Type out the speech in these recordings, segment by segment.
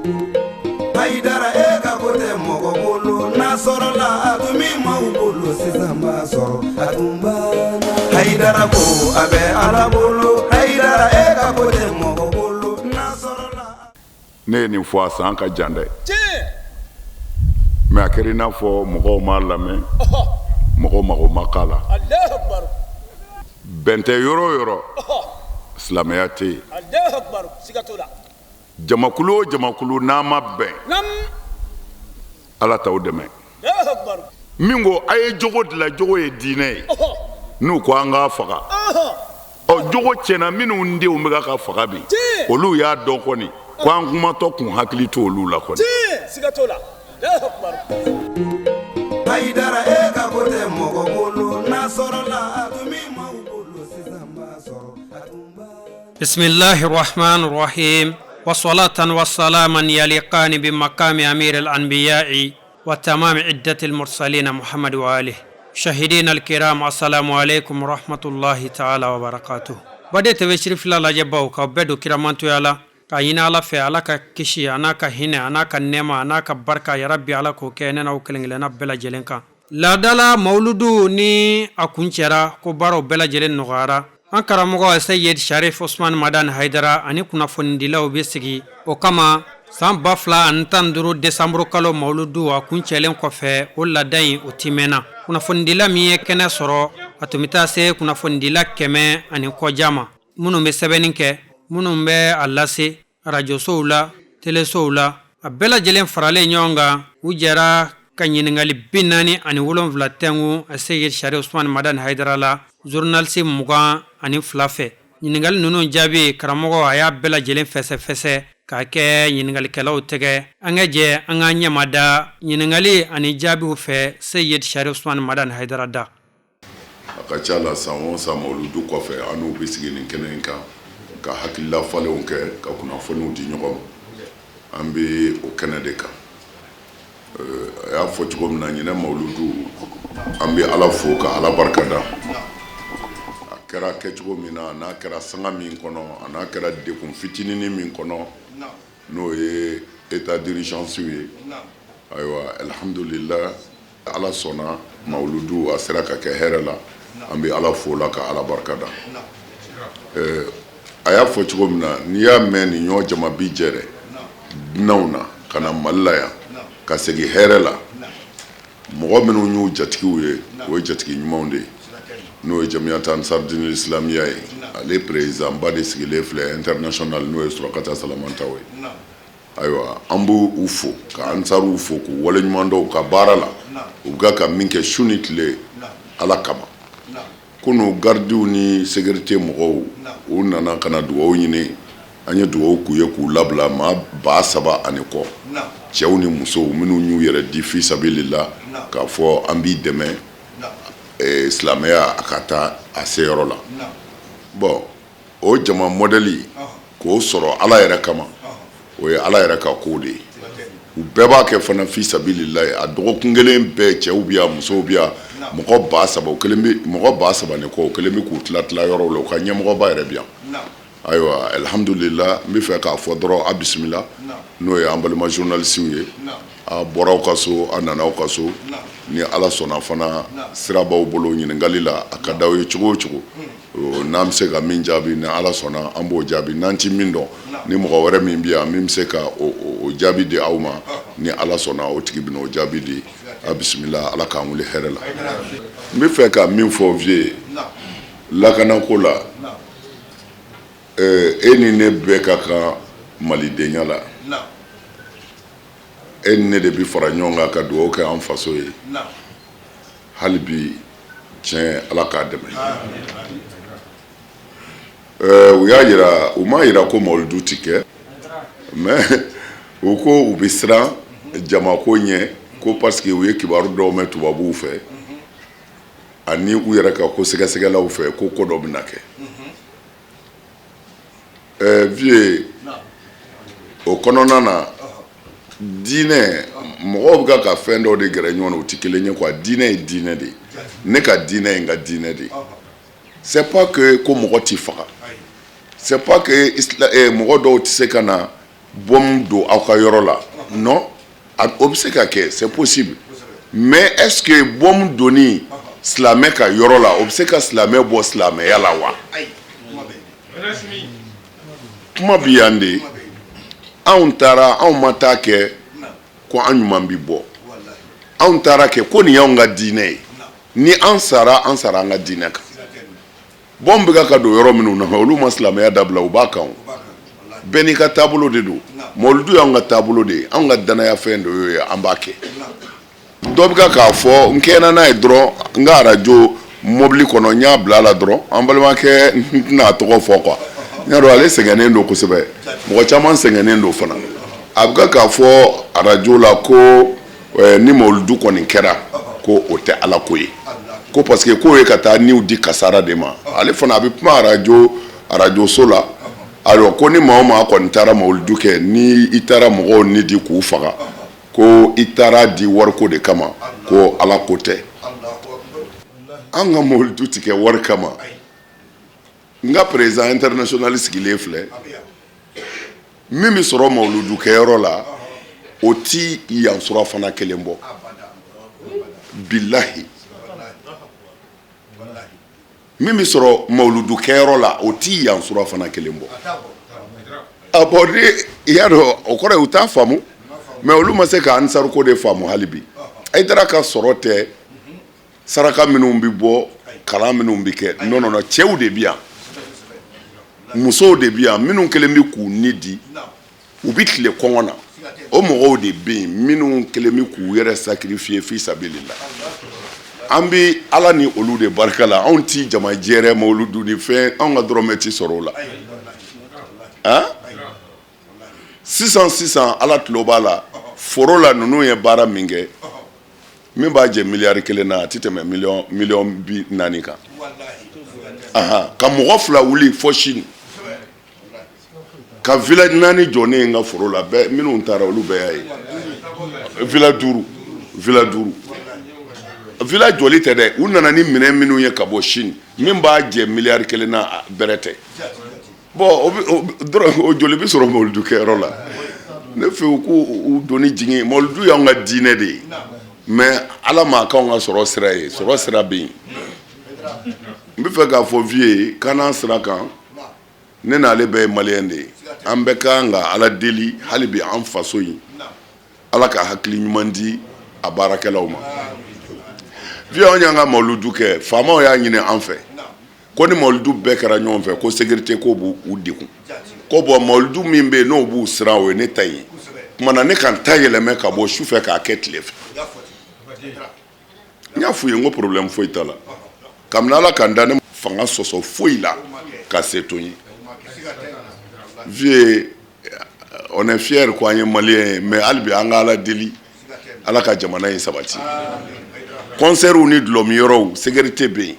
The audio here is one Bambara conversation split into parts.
Hayidara e ka ko tɛ mɔgɔ bolo n'a sɔrɔla a tun bɛ maaw bolo sisan b'a sɔrɔ a tun banna Hayidara ko a bɛ Ala bolo Hayidara e ka ko tɛ mɔgɔ bolo n'a sɔrɔla. Ne ye nin fɔ a san ka jan dɛ mais a kɛra i n'a fɔ mɔgɔw m'a lamɛn, mɔgɔw mago ma k'a la. Bɛn tɛ yɔrɔ o yɔrɔ, silamɛya tɛ yen. Jamakulu o jamakulu n'a ma bɛn, Ala t'aw dɛmɛ. Min ko a ye jogo dilan, jogo ye diinɛ ye, n'u ko an k'a faga, ɔ jogo tiɲɛna minnu denw bɛ ka faga bi, olu y'a dɔn kɔni ko an kumatɔ kun hakili to olu la kɔni. Hayidara e ka ko tɛ mɔgɔ bolo n'a sɔrɔla a tun bɛ maaw bolo sisan b'a sɔrɔ a tun b'a بسم الله الرحمن الرحيم وصلاة وسلاما يليقان بمقام أمير الأنبياء وتمام عدة المرسلين محمد وآله مشاهدين الكرام السلام عليكم ورحمة الله تعالى وبركاته Bade TV Sirifila lajɛbaw k'aw bɛɛ don kiramantoya la k'a ɲini Ala fɛ Ala ka kisi a n'a ka hinɛ a n'a ka nɛɛma a n'a ka barika yarabi Ala k'o kɛ ne n'aw kelen-kelenna bɛɛ lajɛlen kan Laadala mawuludu ni a kuncɛra ko baaraw bɛɛ lajɛlen nɔgɔyara an karamɔgɔ Seyid Sharif Usman Madani Hayidara ani kunnafonidilaw bɛ sigi o kama san 2015 desanburu kalo mawuludu a kuncɛlen kɔfɛ o laada in o timɛna kunnafonidila min ye kɛnɛ sɔrɔ a tun bɛ taa se kunnafonidila kɛmɛ ani kɔjan ma minnu bɛ sɛbɛnni kɛ minnu bɛ a lase arajosow la telesow la a bɛɛ lajɛlen faralen ɲɔgɔn kan u jɛra ka ɲininkali 47 tɛnku Seyid Sharif Usman Madani Hayidara la journaliste 22 fɛ ɲininkali ninnu jaabi karamɔgɔ a y'a bɛɛ lajɛlen fɛsɛfɛsɛ k'a kɛ ɲininkalikɛlaw tɛgɛ an ka jɛ an ka ɲɛmada ɲininkali ani jaabiw fɛ Seyid Sharif Usman Madani Hayidara da A ka ca la san o san mawuludu kɔfɛ an n'u bɛ sigi nin kɛnɛ in kan ka hakilila falenw kɛ ka kunnafoniw di ɲɔgɔn ma an bɛ o kɛnɛ de kan a y'a fɔ cogo min na ɲinɛ mawuludu an bɛ ala fo ka ala barika da a kɛra kɛcogo min na a n'a kɛra sanga min kɔnɔ a n'a kɛra degun fitinin min kɔnɔ n'o ye état d'urgence ye ayiwa alhamdulillah Ala sɔnna mawuludu a sera ka kɛ hɛrɛ la an bɛ ala fo la ka ala barika da a y'a fɔ cogo min na n'i y'a mɛn nin ɲɔgɔn jama bi jɛrɛ dunanw na ka na mali la yan ka segin hɛrɛ la mɔgɔ minnu y'u jatigiw ye o ye jatigi ɲumanw de ye n'o ye jamiyatu ansar dinil islamiya ye ale président ba de sigilen filɛ international n'o ye surakata salamantaw ye ayiwa an b' u fo ka ansaruw fo k'u waleɲuman dɔn u ka baara la u bɛ ka min kɛ su ni tile ala kama kunun garidiw ni sécurité mɔgɔw u nana ka na dugawu ɲini an ye dugawu k'u ye k'u labila maa 3000 ani kɔ cɛw ni musow minnu y'u yɛrɛ di fi sabilila k'a fɔ an b'i dɛmɛ silamɛya a ka taa a seyɔrɔ la bon o jama mɔdɛli k'o sɔrɔ ala yɛrɛ kama o ye ala yɛrɛ ka ko de ye u bɛɛ b'a kɛ fana fi sabililayi a dɔgɔkun kelen bɛɛ cɛw bɛ yan musow bɛ yan mɔgɔ 3000 kelen bɛ mɔgɔ 3000 ni kɔ o kelen bɛ k'u tila tila yɔrɔw la u ka ɲɛmɔgɔba yɛrɛ bɛ yan ayiwa alihamudulila n bɛ fɛ k'a fɔ dɔrɔn a bisimila n'o ye an balima journalistew ye a bɔra aw ka so a nana aw ka so ni ala sɔnna fana sira b'aw bolo ɲininkali la a ka d'aw ye cogo o cogo n'an bɛ se ka min jaabi ni ala sɔnna an b'o jaabi n'an ti min dɔn ni mɔgɔ wɛrɛ min bɛ yan min bɛ se ka o jaabi di aw ma ni ala sɔnna o tigi bɛna o jaabi di a bisimila ala k'an wuli hɛrɛ la n bɛ fɛ ka min fɔ vieux ye lakanako la e ni ne bɛɛ ka kan malidenya la e ni ne de bɛ fara ɲɔgɔn kan ka dugawu kɛ an faso ye hali bi tiɲɛ ala k'a dɛmɛ u y'a jira u m'a jira ko mawuludu ti kɛ mais u ko u bɛ siran jamako ɲɛ ko parce que u ye kibaru dɔw mɛn tubabuw fɛ ani u yɛrɛ ka ko sɛgɛsɛgɛlaw fɛ ko ko dɔ bɛna kɛ vieux o kɔnɔna na diinɛ mɔgɔw bɛ ka fɛn dɔw de gɛrɛ ɲɔgɔn na u tɛ kelen ye quoi diinɛ ye diinɛ de ye ne ka diinɛ ye n ka diinɛ de ye c'est pas que ko mɔgɔ tɛ faga c'est pas que mɔgɔ dɔw tɛ se ka na bɔmu don aw ka yɔrɔ la? Non, o bɛ se ka kɛ, c'est possible, mais est ce que bɔmu donni silamɛ ka yɔrɔ la, o bɛ se ka silamɛ bɔ silamɛya la wa? Kuma bi yan de. Anw taara, anw ma taa kɛ ko an ɲuman bi bɔ. Anw taara kɛ ko nin y'anw ka diinɛ ye. Ni an sara, an sara an ka diinɛ kan. Bɔmu bɛ ka don yɔrɔ minnu na, olu ma silamɛya dabila, u b'a kan. Bɛɛ n'i ka taabolo de don. Mawuludu y'anw ka taabolo de ye, anw ka danaya fɛn de y'o ye, an b'a kɛ. Dɔ bɛ k'a fɔ n kɛnɛ n'a ye dɔrɔn, n ka arajo mobili kɔnɔ, n y'a bila a la dɔrɔn. An balimakɛ, n tɛna a tɔgɔ fɔ quoi, n y'a dɔn ale sɛgɛnnen don kosɛbɛ, mɔgɔ caman sɛgɛnnen don fana. A bɛ k'a fɔ arajo la ko ni mawuludu kɔni kɛra, ko o tɛ Ala ko ye, ko parce que k'o ye ka taa niw di kasara de ma. Ale fana a bɛ kuma arajoso la. Ayiwa, ko ni maa o maa kɔni taara mawuludu kɛ, ni i taara mɔgɔw ni di k'u faga, ko i taara di wariko de kama, ko Ala ko tɛ. An ka mawuludu tɛ kɛ wari kama. N ka président international sigilen filɛ, min bɛ sɔrɔ mawuludu kɛyɔrɔ la, o ti yan surafana kelen bɔ, bilahi. Min bɛ sɔrɔ mawuludu kɛyɔrɔ la, o ti yan surafana kelen bɔ. A bɔn, ni i y'a dɔn, o kɔrɔ ye u t'a faamu. Mais olu ma se ka ansaruko de faamu hali bi. Hayidara ka sɔrɔ tɛ saraka minnu bɛ bɔ, kalan minnu bɛ kɛ. Non, non, non, cɛw de bɛ yan, musow de bɛ yan, minnu kelen bɛ k'u ni di, u bɛ tile kɔngɔ na. O mɔgɔw de bɛ yen minnu kelen bɛ k'u yɛrɛ sacrifier fi sabilillah. An bɛ Ala ni olu de barika la. Anw ti jama jɛrɛ mawuludu ni fɛn, anw ka dɔrɔmɛ ti sɔrɔ o la. Han, sisan sisan, Ala tulo b'a la, foro la ninnu ye baara min kɛ, min b'a jɛ miliyari 1 na, a tɛ tɛmɛ miliyɔn 40 kan. Ka mɔgɔ fila wuli fɔ sini ka villa naani jɔ ne ye n ka foro la. Bɛɛ minnu taara, olu bɛɛ y'a ye. Villa duuru, villa duuru, villa jɔli tɛ dɛ. U nana ni minɛn minnu ye ka bɔ Chine, min b'a jɛ miliyari 1 na, bɛrɛ tɛ. Bon, o joli bɛ sɔrɔ mawuludu kɛyɔrɔ la? Ne fɛ, u k'u doni jigin. Mawuludu y'anw ka diinɛ de ye, mais Ala ma k'anw ka sɔrɔ sira ye. Sɔrɔ sira bɛ yen. N bɛ fɛ k'a fɔ vieux ye k'an sira kan. Ne n'ale bɛɛ ye malien de ye. An bɛɛ ka kan ka Ala deli hali bi, an faso in, Ala ka hakili ɲuman di a baarakɛlaw ma. Vieux, anw y'an ka mawuludu kɛ, faamaw y'a ɲini an fɛ ko ni mawuludu bɛɛ kɛra ɲɔgɔn fɛ, ko sécurité ko b'u u degun. Ko bon, mawuludu min bɛ yen n'o b'u siran, o ye ne ta ye. Tuma na ne ka n ta yɛlɛmɛ ka bɔ su fɛ k'a kɛ tile fɛ. N y'a f'u ye n ko problème foyi t'a la. Kabini Ala ka n da, ne fanga sɔsɔ foyi la ka se to n ye. Vieux, on est fier ko an ye malien ye, mais hali bi an ka Ala deli, Ala ka jamana in sabati. Concert ni dulɔmiyɔrɔw, sécurité bɛ yen,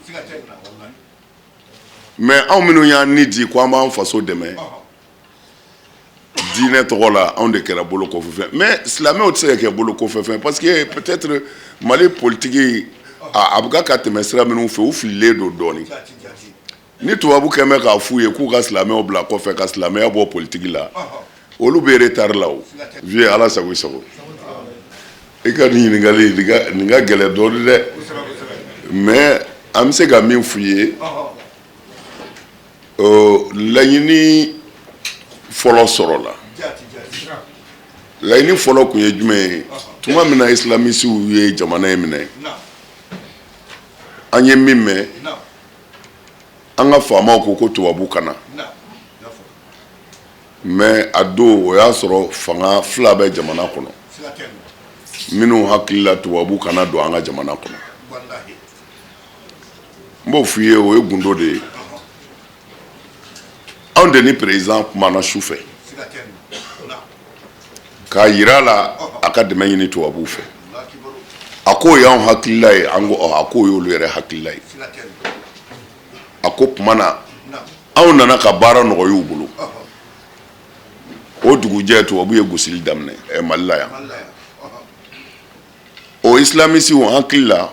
mais anw minnu y'an ni di ko an b'an faso dɛmɛ diinɛ tɔgɔ la, anw de kɛra bolo kɔfɛfɛn. Mais silamɛw tɛ se ka kɛ bolo kɔfɛfɛn, parce que peut-être Mali politique a bɛ ka tɛmɛ sira minnu fɛ, u fililen don dɔɔnin. Ni tubabu kɛn bɛ k'a f'u ye k'u ka silamɛw bila kɔfɛ, ka silamɛya bɔ politique la, olu bɛ retard la. O vieux, Ala sago i sago. I ka nin ɲininkali nin ka gɛlɛn dɔɔnin dɛ, mais an bɛ se ka min f'u ye, laɲini fɔlɔ sɔrɔla. Laɲini fɔlɔ tun ye jumɛn ye? Tuma min na islamisiw ye jamana in minɛ, an ye min mɛn, an ka faamaw ko ko tubabu ka na. Mais a don, o y'a sɔrɔ fanga fila bɛ jamana kɔnɔ minnu hakili la tubabu kana don an ka jamana kɔnɔ. N b'o f'i ye, o ye gundo de ye. Anw de ni président kumana su fɛ k'a yira la a ka dɛmɛ ɲini tubabuw fɛ. A k'o y'anw hakilila ye. An ko a k'o y'olu yɛrɛ hakilila ye. A ko tuma na anw nana ka baara nɔgɔya bolo. O dugujɛ, tubabu ye gosili daminɛ Mali la yan. O islamisiw hakili la,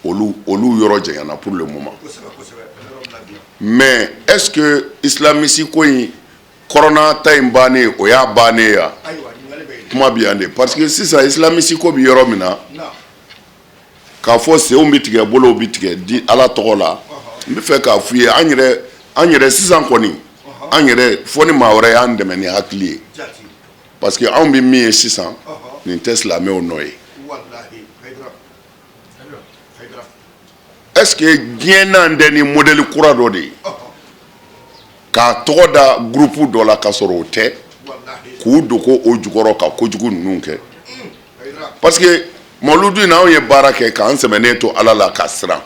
olu yɔrɔ janyana pour le moment. Mais est-ce que islamiste ko in Corona ta in bannen, o y'a bannen ya? Kuma bɛ yan de, parce que sisan islamiste ko bɛ yɔrɔ min na, k'a fɔ senw bɛ tigɛ, bolow bɛ tigɛ di Ala tɔgɔ la, n bɛ fɛ k'a f'u ye, an yɛrɛ sisan kɔni, an yɛrɛ fɔ ni maa wɛrɛ y'an dɛmɛ ni hakili ye, parce que anw bɛ min ye sisan, nin tɛ silamɛw nɔ ye. Est ce que diɲɛ n'an tɛ ni modèle kura dɔ de ye k'a tɔgɔ da groupe dɔ la ka sɔrɔ o tɛ, k'u dogo o jukɔrɔ ka kojugu ninnu kɛ? Parce que mawuludu in na, anw ye baara kɛ k'an sɛmɛnen to Ala la ka siran,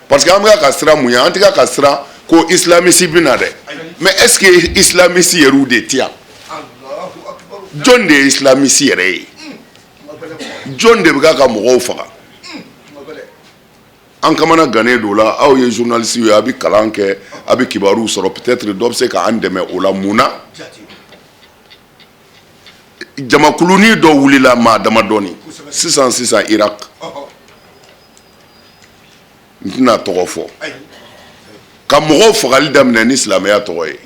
parce que an bɛ ka siran mun ye? An tɛ ka siran ko islamiste bɛ na dɛ, mais est ce que islamiste yɛrɛw de tɛ yan? Jɔn de ye islamiste yɛrɛ ye? Jɔn de bɛ ka mɔgɔw faga? An kamana gannen don la. Aw ye journaliste ye, a bɛ kalan kɛ, a bɛ kibaruw sɔrɔ, peut-être dɔ bɛ se k'an dɛmɛ o la. Mun na jamakulunin dɔ wulila, maa damadɔni sisan sisan Irak, n tɛna tɔgɔ fɔ, ka mɔgɔw fagali daminɛ ni silamɛya tɔgɔ ye?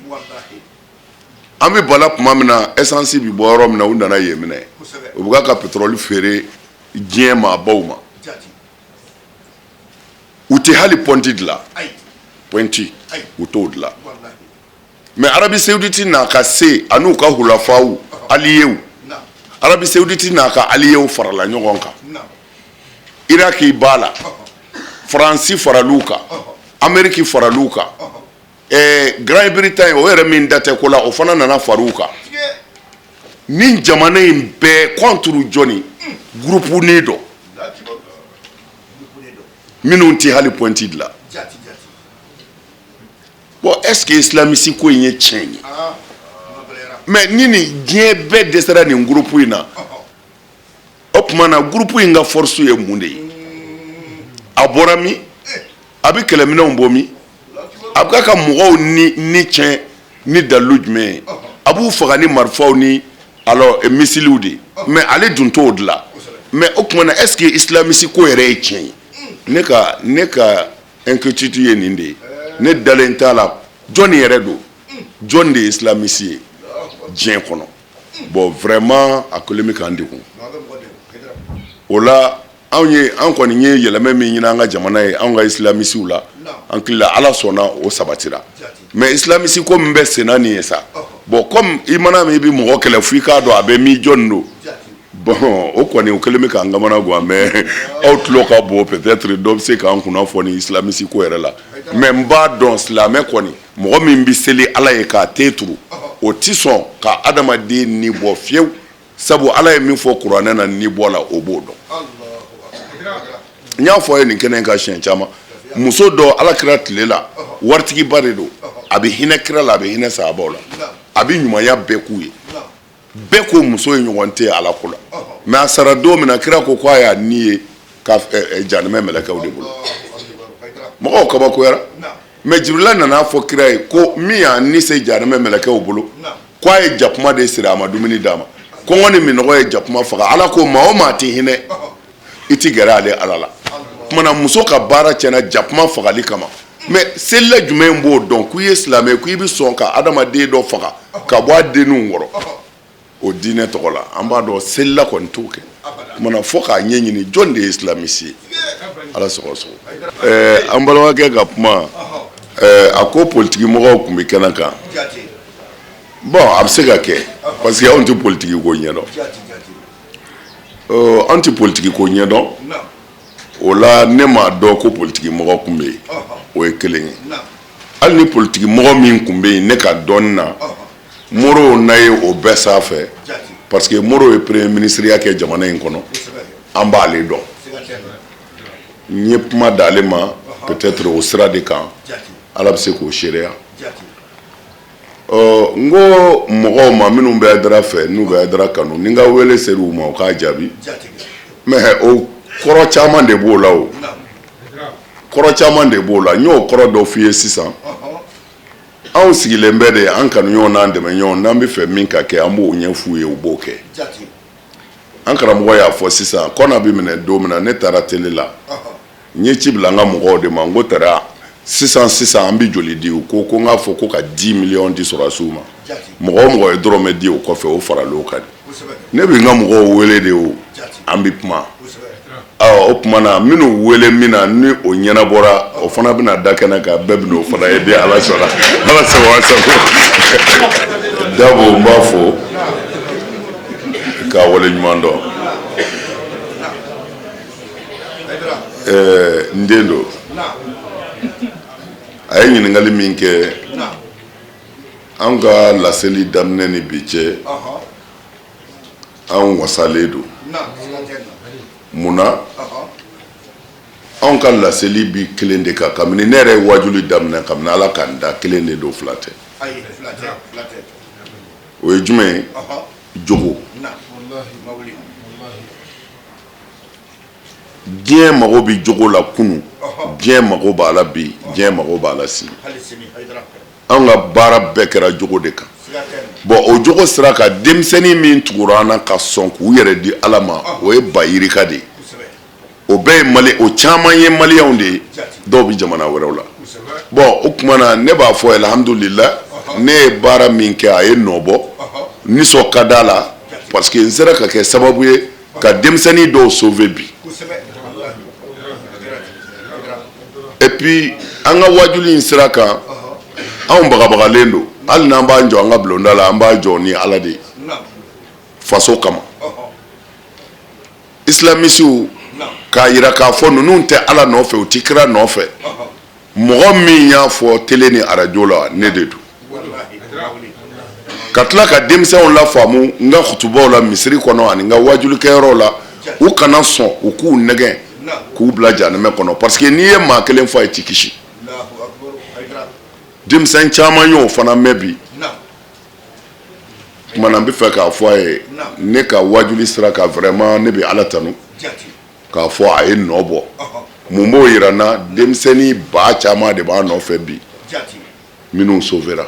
An bɛ bala tuma min na, essence bɛ bɔ yɔrɔ min na, u nana yen minɛ, u bɛ ka pétrole feere diɲɛ maabaw ma. U tɛ hali pont dilan, pont u t'o dilan. Mais Arabie Saoudite n'a ka se an'u ka hulafaw, alliés, Arabie Saoudite n'a ka alliés farala ɲɔgɔn kan, Irak b'a la, Faransi faral'u kan, Amérique faral'u kan, Grande-Bretagne, o yɛrɛ min da tɛ ko la, o fana nana far'u kan. Ni jamana in bɛɛ contre jɔnni? Groupe ni dɔ minnu tɛ hali pont dilan. Bon, est ce que islamiste ko in ye tiɲɛ ye? Mais ni nin diɲɛ bɛɛ dɛsɛra nin groupe in na, o tuma na groupe in ka force ye mun de ye? A bɔra min? A bɛ kɛlɛminɛnw bɔ min? A bɛ ka mɔgɔw ni tiɲɛ ni dalilu jumɛn ye? A b'u faga ni marifaw ni alors missiles de ye, mais ale dun t'o dilan. Mais o tuma na, est ce que islamiste ko yɛrɛ ye tiɲɛ ye? Ne ka inquiétude ye nin de ye. Ne dalen t'a la. Jɔnni yɛrɛ don? Jɔn de ye islamiste ye diɲɛ kɔnɔ? Bon, vraiment, a kɛlen bɛ k'an degun o la. Anw ye, an kɔni ye yɛlɛmɛ min ɲini an ka jamana ye, anw ka islamistew la, an hakili la, Ala sɔnna, o sabatira. Mais islamiste ko min bɛ senna nin ye sa, bon, comme i mana min, i bɛ mɔgɔ kɛlɛ fo i k'a dɔn a bɛ min, jɔn don. Bon, o kɔni, o kɛlen bɛ k'an kamana gan. Mais aw tulo ka bon, peut-être dɔ bɛ se k'an kunna fɔ ni islamiste ko yɛrɛ la. Mais n b'a dɔn, silamɛ kɔni, mɔgɔ min bɛ seli Ala ye k'a te turu, o ti sɔn ka adamaden ni bɔ fiyewu, sabu Ala ye min fɔ kuranɛ na ni bɔ la, o b'o dɔn. N y'a fɔ a ye nin kɛnɛ in kan siɲɛ caman, muso dɔ, Ala kira tile la, waritigiba de don, a bɛ hinɛ kira la, a bɛ hinɛ sahabaw la, a bɛ ɲumanya bɛɛ k'u ye. Bɛɛ ko muso ye ɲɔgɔn tɛ Ala ko la. Mais a sara don min na, kira ko k'a y'a ni ye ka janimɛ mɛlɛkɛw de bolo. Mɔgɔw kabakoyara. Mais Jibirila nana fɔ kira ye ko min y'a ni se janimɛ mɛlɛkɛw bolo, k'a ye jakuma de siri, a ma dumuni d'a ma, kɔngɔ ni minɔgɔ ye jakuma faga. Ala ko maa o maa tɛ hinɛ, i ti gɛrɛ ale Ala la. Kumana muso ka baara tiɲɛna jakuma fagali kama. Mais selila jumɛn b'o dɔn k'i ye silamɛ, k'i bɛ sɔn ka adamaden dɔ faga ka bɔ a denninw kɔrɔ o diinɛ tɔgɔ la? An b'a dɔn selila kɔni t'o kɛ. Kumana fo k'a ɲɛɲini, jɔn de ye islamiste ye? Ala sɔgɔ sɔgɔ. An balimakɛ ka kuma, a ko politiki mɔgɔw tun bɛ kɛnɛ kan. Bon, a bɛ se ka kɛ, parce que anw tɛ politiki ko ɲɛdɔn, anw tɛ politiki ko ɲɛdɔn. O la, ne m'a dɔn ko politiki mɔgɔ tun bɛ yen. O ye kelen ye. Hali ni politiki mɔgɔ min tun bɛ yen, ne ka dɔnni na, Moro n'a ye o bɛɛ sanfɛ, parce que Moro ye premier ministre ya kɛ jamana in kɔnɔ, an b'ale dɔn. N ye kuma d'ale ma, peut-être o sira de kan, Ala bɛ se k'o seereya. Ɔ, n ko mɔgɔw ma minnu bɛ Hayidara fɛ, n'u bɛ Hayidara kanu, ni n ka wele ser'u ma, u k'a jaabi. Mais o kɔrɔ caman de b'o la, o kɔrɔ caman de b'o la. N y'o kɔrɔ dɔ f'i ye sisan. Anw sigilen bɛ de, an kanu ɲɔgɔn n'an dɛmɛ ɲɔgɔn, n'an bɛ fɛ min ka kɛ, an b'o ɲɛf'u ye, u b'o kɛ. An karamɔgɔ y'a fɔ sisan, kɔna bɛ minɛ don min na, ne taara télé la, n ye ci bila n ka mɔgɔw de ma. N ko tara Sisan sisan an bɛ joli di? U ko ko n k'a fɔ ko ka 10 millions di sɔrɔdasiw ma. Mɔgɔ o mɔgɔ ye dɔrɔmɛ di o kɔfɛ, o faral'o kan. Ne bɛ n ka mɔgɔw wele de, o an bɛ kuma. O tuma na minnu wele min na ni o ɲɛnabɔra, o fana bɛna da kɛnɛ kan, bɛɛ bɛna o fana ye di. Ala sɔnna, Ala sago sago. Dabo, n b'a fo k'a wale ɲuman dɔn. N den don. A ye ɲininkali min kɛ, an ka laseli daminɛ ni bi cɛ, an wasalen don. Mun na? Anw ka laseli bi kelen de kan. Kabini ne yɛrɛ ye wajuli daminɛ, kabini Ala k'an da, kelen de don, fila tɛ. O ye jumɛn ye? Jogo. Diɲɛ mago bɛ jogo la kunun, diɲɛ mago b'a la bi, diɲɛ mago b'a la sini. An ka baara bɛɛ kɛra jogo de kan. Bon, o jogo sira kan, denmisɛnnin min tugura an na ka sɔn k'u yɛrɛ di Ala ma, o ye ba yirika de ye. O bɛɛ ye mali, o caman ye maliyɛnw de ye, dɔw bɛ jamana wɛrɛw la. Bon, o tuma na ne b'a fɔ alhamdulila, ne ye baara min kɛ, a ye nɔ bɔ, nisɔn ka d'a la, parce que n sera ka kɛ sababu ye ka denmisɛnnin dɔw sauver bi. Et puis an ka wajuli in sira kan, anw bagabagalen don. Hali n'an b'an jɔ an ka bulonda la, an b'a jɔ ni Ala de ye, faso kama. Islamisiw k'a yira k'a fɔ ninnu tɛ Ala nɔfɛ, u tɛ kira nɔfɛ. Mɔgɔ min y'a fɔ télé ni arajo la, ne de don. Ka tila ka denmisɛnw lafaamu n ka kutubaw la misiri kɔnɔ ani n ka wajulikɛyɔrɔw la, u kana sɔn u k'u nɛgɛn k'u bila janɛmɛ kɔnɔ, parce que n'i ye maa kelen fɔ, i t'i kisi. Denmisɛn caman y'o fana mɛn bi. Tuma na n bɛ fɛ k'a fɔ a ye, ne ka wajuli sira kan, vraiment ne bɛ Ala tanu k'a fɔ a ye nɔ bɔ. Mun b'o yira n na? Denmisɛnnin ba caman de b'a nɔfɛ bi, minnu sauvera,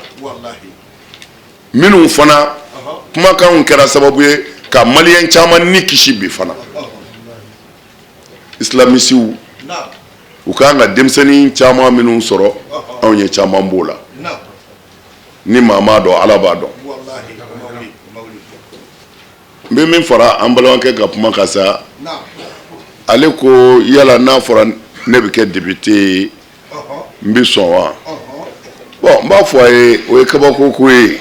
minnu fana kumakanw kɛra sababu ye ka maliyɛn caman ni kisi bi fana. Islamisiw, u kan ka denmisɛnnin caman minnu sɔrɔ, anw ye caman b'o la. Ni maa m'a dɔn, Ala b'a dɔn. N bɛ min fara an balimakɛ ka kuma kan sa, ale ko yala n'a fɔra ne bɛ kɛ député ye, n bɛ sɔn wa? Bon, n b'a fɔ a ye, o ye kabako ko ye.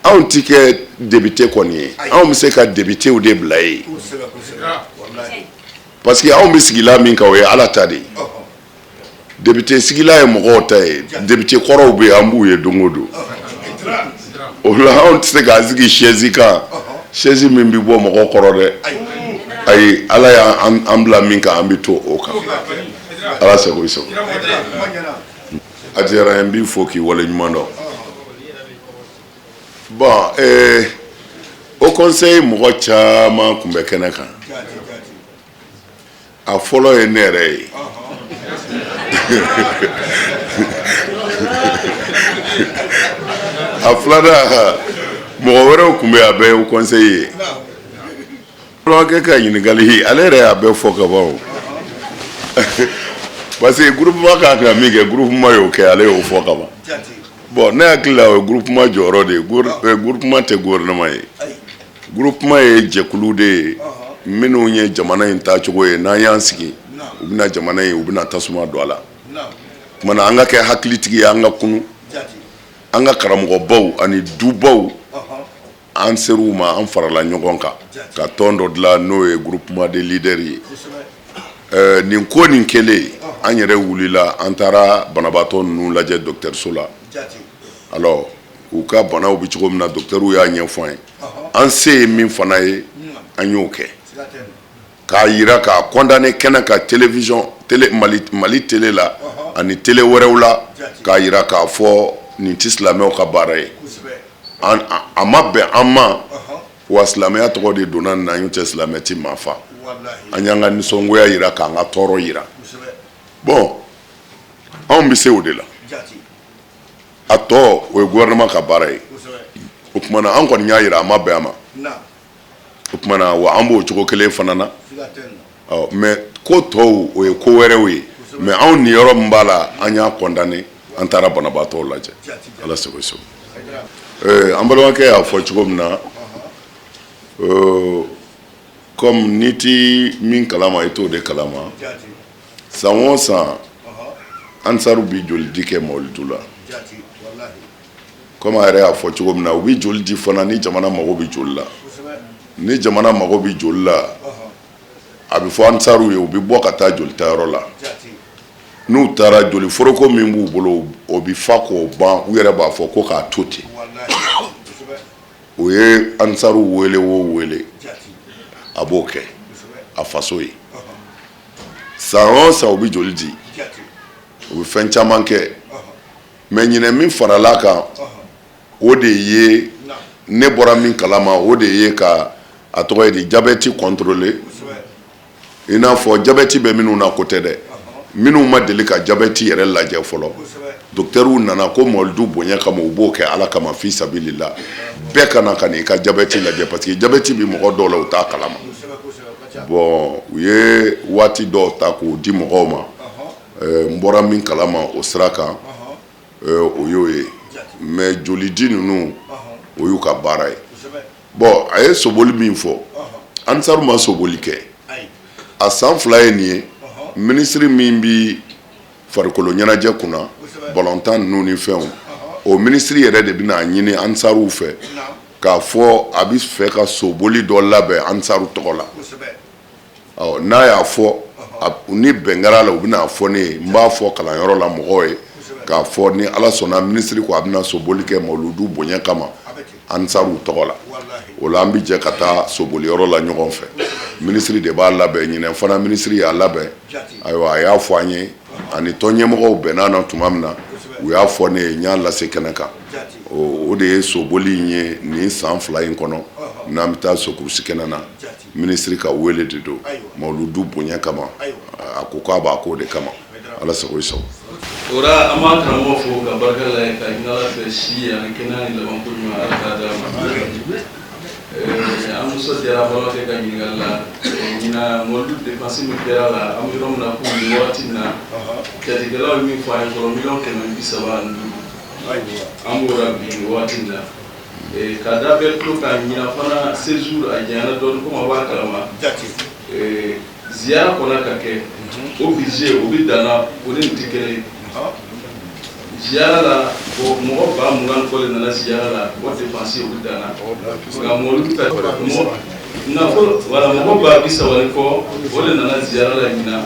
Anw ti kɛ député kɔni ye, anw bɛ se ka députéw de bila yen, parce que anw bɛ sigila min kan, o ye Ala ta de ye. Député sigila ye mɔgɔw ta ye. Député kɔrɔw bɛ yen, an b'u ye don o don. O la anw tɛ se k'an sigi chaise kan, chaise min bɛ bɔ mɔgɔ kɔrɔ dɛ. Ayi, Ala y'an bila min kan, an bɛ to o kan. Ala sago i sago. A diyara n ye, n b'i fo k'i waleɲuman dɔn. Bon, haut conseil mɔgɔ caman tun bɛ kɛnɛ kan. A fɔlɔ ye ne yɛrɛ ye. A filanan, mɔgɔ wɛrɛw tun bɛ, a bɛɛ ye haut conseil ye. Balimakɛ ka ɲininkali, ale yɛrɛ y'a bɛɛ fɔ ka ban o, parce que groupement kan ka min kɛ, groupement y'o kɛ, ale y'o fɔ ka ban. Bon, ne hakili la, o ye groupement jɔyɔrɔ de ye. Groupement tɛ gouvernement ye. Groupement ye jɛkulu de ye minnu ye jamana in taacogo ye. N'an y'an sigi, u bɛna jamana in, u bɛna tasuma don a la. Tuma na an ka kɛ hakilitigi ye, an ka kunu. An ka karamɔgɔbaw ani dubaw, an ser'u ma, an farala ɲɔgɔn kan ka tɔn dɔ dilan, n'o ye groupement de leaders ye. Nin ko nin kɛlen, an yɛrɛ wulila, an taara banabaatɔ ninnu lajɛ dɔgɔtɔrɔso la. Alors, u ka banaw bɛ cogo min na, dɔgɔtɔrɔw y'a ɲɛfɔ an ye. An se ye min fana ye, an y'o kɛ k'a yira, k'a condamner kɛnɛ ka télévision, télé Mali, Mali télé la ani télé wɛrɛw la, k'a yira k'a fɔ nin tɛ silamɛw ka baara ye, a ma bɛn an ma. Wa silamɛya tɔgɔ de donna nin na, n'o tɛ silamɛ tɛ maa fa. An y'an ka nisɔngoya yira, k'an ka tɔɔrɔ yira. Bon, anw bɛ se o de la. A tɔ, o ye gouvernement ka baara ye. O tuma na, an kɔni y'a yira a ma bɛn a ma. O tuma na, wa an b'o cogo kelen fana na. Ɔ, mais ko tɔw, o ye ko wɛrɛw ye. Mais anw niyɔrɔ min b'a la, an y'a condamné, an taara banabaatɔw lajɛ. Ala sago i sago. An balimakɛ y'a fɔ cogo min na, comme n'i ti min kalama, i t'o de kalama. San o san, Ansaru bi joli di kɛ mawuludu la. Comme a yɛrɛ y'a fɔ cogo min na, u bɛ joli di fana ni jamana mago bɛ joli la. Ni jamana mago bɛ joli la, a bɛ fɔ Ansaru ye, u bɛ bɔ ka taa joli tayɔrɔ la. N'u taara, joli foroko min b'u bolo, o bɛ fa k'o ban. U yɛrɛ b'a fɔ ko k'a to ten. O ye Ansaru wele o wele, a b'o kɛ a faso ye. San o san, u bɛ joli di, u bɛ fɛn caman kɛ. Mais ɲinɛ, min farala kan, o de ye ne bɔra min kalama, o de ye ka a tɔgɔ ye di, diabète contrôler. I n'a fɔ diabète bɛ minnu na, ko tɛ dɛ, minnu ma deli ka diabète yɛrɛ lajɛ fɔlɔ. Docteurw nana ko mawuludu bonya kama, u b'o kɛ Ala kama, fi sabilillah, bɛɛ ka na ka n'i ka diabète lajɛ, parce que diabète bɛ mɔgɔ dɔw la, u t'a kalama. Bon, u ye waati dɔw ta k'o di mɔgɔw ma. N bɔra min kalama o sira kan, o y'o ye. Mais jolidi ninnu, o y'u ka baara ye. Bon, a ye soboli min fɔ, Ansaru ma soboli kɛ a san 2 ye nin ye. Minisiri min bi farikolo ɲɛnajɛ kunna, balontan ninnu ni fɛnw, o minisiri yɛrɛ de bɛna ɲini Ansaruw fɛ k'a fɔ a bɛ fɛ ka soboli dɔ labɛn Ansaru tɔgɔ la. Ɔ, n'a y'a fɔ, ni bɛn kɛra la, u bɛna fɔ ne ye, n b'a fɔ kalanyɔrɔ la mɔgɔw ye k'a fɔ ni Ala sɔnna, minisiri ko a bɛna soboli kɛ mawuludu bonya kama Ansaruw tɔgɔ la. O la, an bɛ jɛ ka taa soboliyɔrɔ la ɲɔgɔn fɛ. Minisiri de b'a labɛn. Ɲinɛ fana, minisiri y'a labɛn. Ayiwa, a y'a fɔ an ye, ani tɔn ɲɛmɔgɔw bɛnna na tuma min na, u y'a fɔ ne ye, n y'a lase kɛnɛ kan. O de ye soboli in ye nin san 2 in kɔnɔ. N'an bɛ taa sokurusi kɛnɛ na, minisiri ka wele de don mawuludu bonya kama. A ko k'a b'a k'o de kama. Ala sago i sago. O la, an b'an karamɔgɔ fo ka barika la ye, ka ɲini Ala fɛ, si ani kɛnɛya ni labanko ɲuman, Ala k'a d'a ma. An nisɔndiyara balimakɛ ka ɲininkali la. Ɲinan mɔbili dépense min kɛra la, an bɛ yɔrɔ min na komi nin wagati in na, jatelikɛlaw ye min fɔ an ye fɔlɔ, 135 000 000, an b'o la bi nin wagati in na. Ka da bɛɛ tulo kan, ɲinan fana séjour a janyana dɔɔnin, komi a b'a kalama, ziyara kɔnna ka kɛ, o budget o bɛ danna, o ni nin tɛ kelen ye. Ziyara la, mɔgɔ 20 000 kɔ de nana ziyara la, o dépense o bɛ danna. Nka mɔbili ta nafolo, wala mɔgɔ 30 000 ni kɔ, o de nana ziyara la ɲinan,